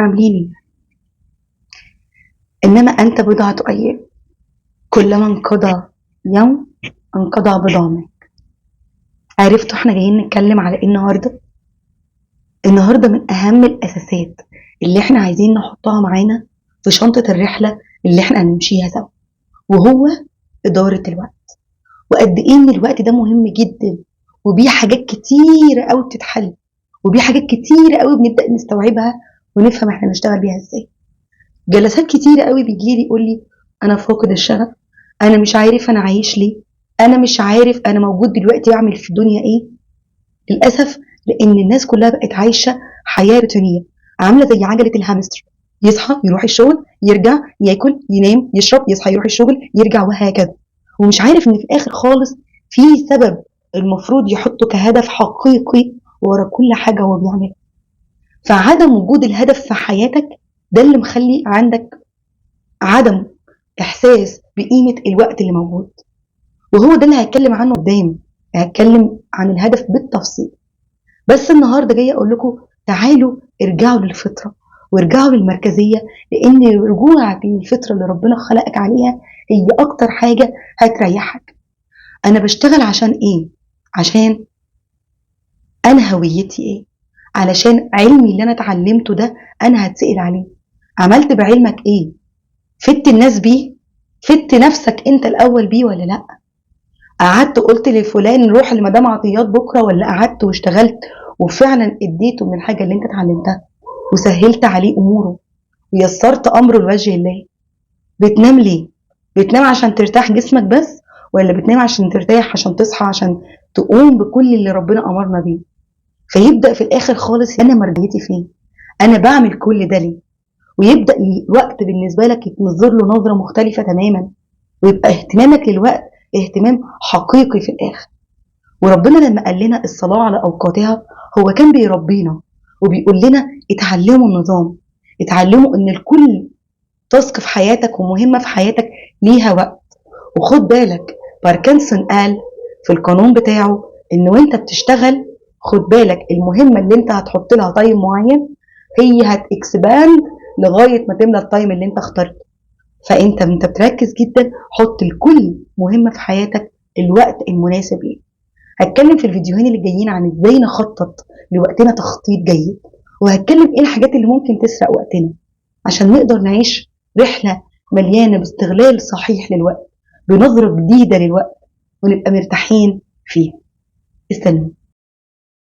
عاملين ايه؟ انما انت بضعة ايام، كلما انقضى يوم انقضى بضع منك. عرفتوا احنا جايين نتكلم على ايه النهارده؟ النهارده من اهم الاساسات اللي احنا عايزين نحطها معانا في شنطة الرحلة اللي احنا هنمشيها سوا، وهو إدارة الوقت. وقد ايه ان الوقت ده مهم جدا، وبيه حاجات كتيرة قوي بتتحل، وبيه حاجات كتيرة قوي بنبدأ نستوعبها ونفهم احنا بنشتغل بيها ازاي. جلسات كتيرة قوي بيجيلي يقول لي انا فاقد الشغف، انا مش عارف انا عايش ليه، انا مش عارف انا موجود دلوقتي بعمل في الدنيا ايه. للأسف لأن الناس كلها بقت عايشة حياة روتينية عاملة زي عجلة الهامستر، يصحى يروح الشغل، يرجع ياكل، ينام، يشرب، يصحى يروح الشغل، يرجع، وهكذا. ومش عارف ان في الاخر خالص في سبب المفروض يحطه كهدف حقيقي ورا كل حاجة هو بيعملها. فعدم وجود الهدف في حياتك ده اللي مخلي عندك عدم إحساس بقيمة الوقت اللي موجود، وهو ده اللي هتكلم عنه قدام، هتكلم عن الهدف بالتفصيل. بس النهارده جاية أقول لكم تعالوا ارجعوا للفطرة وارجعوا للمركزية، لأن رجوعك للفطرة اللي ربنا خلقك عليها هي أكتر حاجة هتريحك. أنا بشتغل عشان إيه؟ عشان أنا هويتي إيه؟ علشان علمي اللي أنا اتعلمته ده أنا هتسأل عليه. عملت بعلمك إيه؟ فدت الناس بيه؟ فدت نفسك أنت الأول بيه ولا لأ؟ قعدت قلت لفلان روح لمدام عطيات بكرة، ولا قعدت واشتغلت وفعلا اديته من الحاجة اللي انت اتعلمتها وسهلت عليه أموره ويسرت أمره لوجه الله؟ بتنام ليه؟ بتنام عشان ترتاح جسمك بس، ولا بتنام عشان ترتاح، عشان تصحى، عشان تقوم بكل اللي ربنا أمرنا بيه؟ فيبدأ في الآخر خالص أنا مرجعيتي فين؟ أنا بعمل كل ده ليه؟ ويبدأ الوقت بالنسبة لك يتنظر له نظرة مختلفة تماما، ويبقى اهتمامك للوقت اهتمام حقيقي في الآخر. وربنا لما قال لنا الصلاة على أوقاتها هو كان بيربينا وبيقول لنا اتعلموا النظام، اتعلموا ان الكل task في حياتك ومهمة في حياتك ليها وقت. وخد بالك باركنسون قال في القانون بتاعه ان وانت بتشتغل خد بالك المهمة اللي انت هتحط لها time معين هي هت expand لغاية ما تملى ال time اللي انت اخترته. فانت انت بتركز جدا، حط لكل مهمة في حياتك الوقت المناسب ليه. هتكلم في الفيديوهين اللي جايين عن ازاي نخطط لوقتنا تخطيط جيد، وهتكلم ايه الحاجات اللي ممكن تسرق وقتنا عشان نقدر نعيش رحلة مليانة باستغلال صحيح للوقت، بنظرة جديدة للوقت، ونبقى مرتاحين فيه. استنوا.